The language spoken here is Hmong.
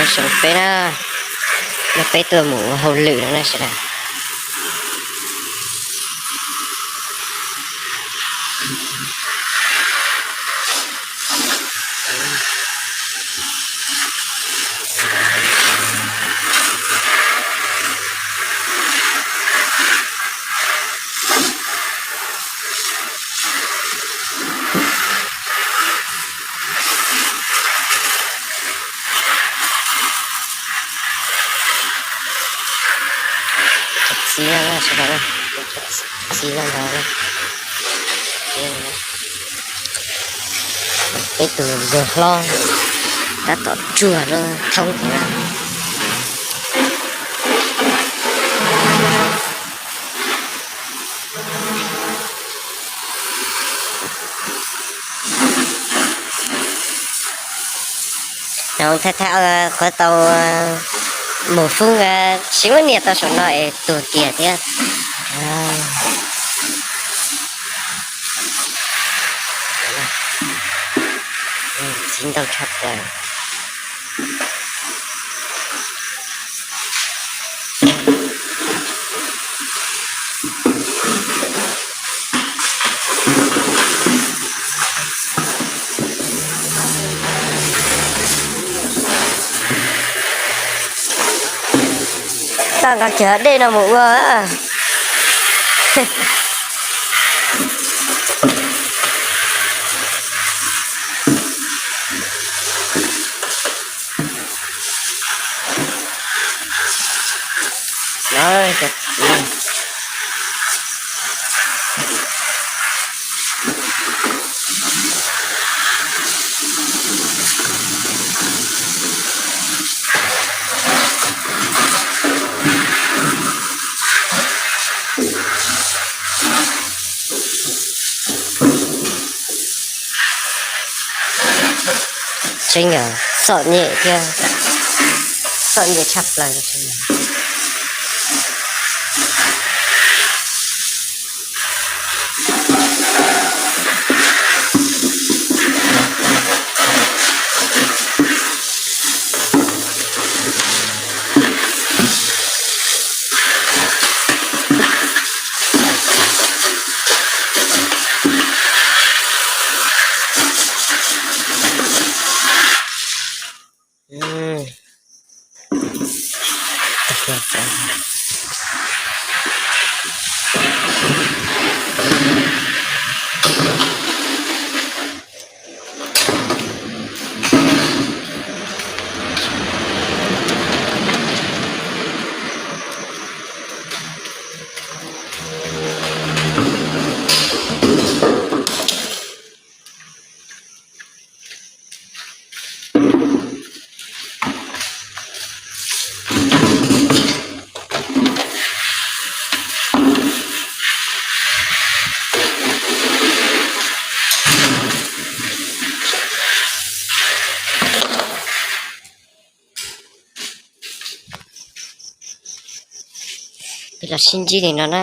Zoo peb na, yog peb tuaj mus ua hauj lwm no na sawv daws. Txiv no, txiv no, peb tus yawg hlob tab tom tsuag lub thoob thiab. Thaij thaij qhov tau mus foob, tsis muaj niam tau saum no es tuag kiag thiab. Txiv ntau tshaj plaws. Tau nqa kiag dej no mus ua. Tseeb yog txom nyem thiab, txom nyem tshaj plaws. Peb los sib ntsib li no na.